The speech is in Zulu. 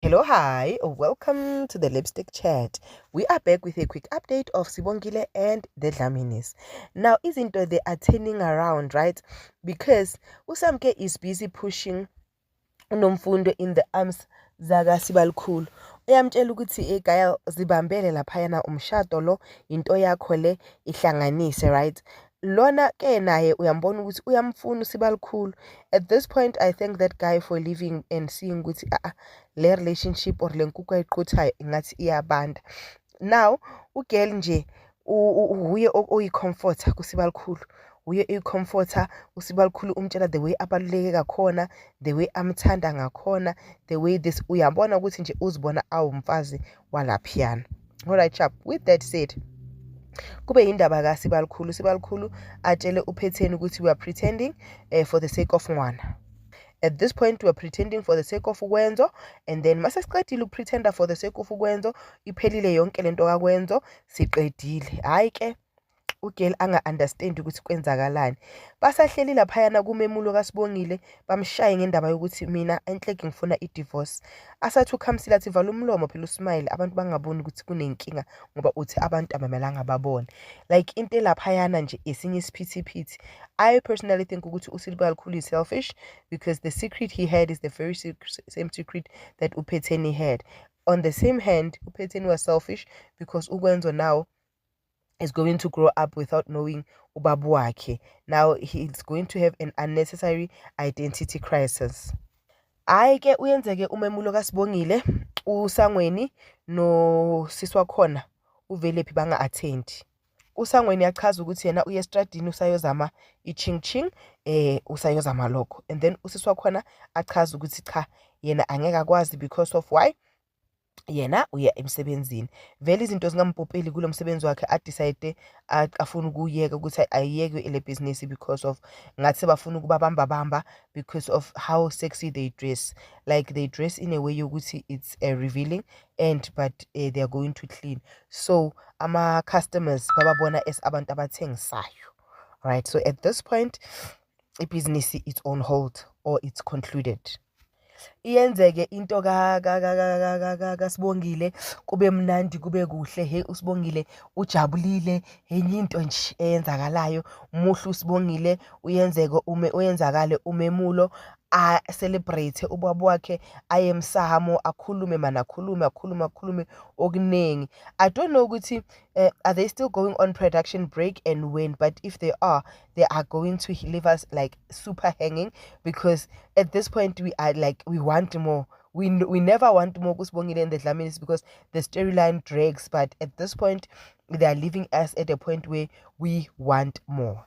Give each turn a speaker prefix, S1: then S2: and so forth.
S1: Hello, hi, welcome to the Lipstick Chat. We are back with a quick update of Sibongile and the Dlaminis. Now, izinto, they are turning around, right? Because uSamke is busy pushing uNomfundo in the arms zakaSibalikhulu. Uyamtshela ukuthi, "Hey, zibambele laphayana, umshado lo, into yakho le, ihlanganise, right?" Lona ke naye uyambona ukuthi uyamfuna uSibalikhulu. At this point, I thank that guy for leaving and seeing ukuthi le relationship or le nkukhu ayiquthayo ingathi iyabanda. Now ugirl nje uye oyi-comforter kuSibalikhulu, uye oyi-comforter uSibalikhulu, umtshela the way abaluleke ngakhona, the way amthanda ngakhona, the way this, uyabona ukuthi nje uzibona awumfazi walaphiyana. Alright, sharp. With that said, kube yindaba kaSibalikhulu. Sibalikhulu atshele uPhetheni ukuthi we are pretending for the sake of ngwana. At this point we are pretending for the sake of uKwenzo, and then mase siqedile ukupretenda for the sake of uKwenzo, iphelile yonke lento kaKwenzo, siqedile. Hhayi ke, ugirl anga-understand ukuthi kwenzakalani. Basahleli laphayana kumemulo kaSibongile, bamshaye ngendaba yokuthi mina enhleke ngifuna i-divorce. Asathi uKhamsile athi vala umlomo phela usmile, abantu bangaboni ukuthi kunenkinga, ngoba uthi abantu abamelanga babone. Like, into elaphayana nje esinye isiphithiphithi. I personally think ukuthi uSibalikhulu is selfish, because the secret he had is the very same secret that uPhetheni had. On the same hand, uPhetheni was selfish because uKwenzo now is going to grow up without knowing ubaba wakhe. Now he's going to have an unnecessary identity crisis. Hhayi ke, uyenzeke umemulo kaSibongile, uSangweni nosisi wakhona uVelephi banga-attendi. USangweni yachaza ukuthi yena uye estradini, usayozama i-ching ching, usayozama lokho, and then usisi wakhona achaza ukuthi cha, yena angeke akwazi because of why yena uya emsebenzini. Vele izinto zingampopeli kulo msebenzi wakhe, adecide afuna ukuyeka, ukuthi ayiyeke le bhizinisi because of ngathi sebafuna ukubabamba bamba because of how sexy they dress. Like, they dress in a way yokuthi it's revealing and but they are going to clean, so ama-customers bababona as abantu abathengisayo, right? So at this point ibhizinisi, it's on hold or it's concluded. Iyenzeke into kaSibongile, kube mnandi, kube kuhle. He, uSibongile ujabulile. Enye into nje eyenzakalayo, muhle uSibongile. Uyenzeke ume uyenzakale umemulo, a-celebrate ubaba wakhe, aye emsamo, akhulume mana, akhulume, akhulume, akhulume okuningi. I don't know ukuthi are they still going on production break and when, but if they are, they are going to leave us like super hanging, because at this point we are like, we want more. We never want more kuSibongile and the Dlaminis because the storyline drags, but at this point they are leaving us at a point where we want more.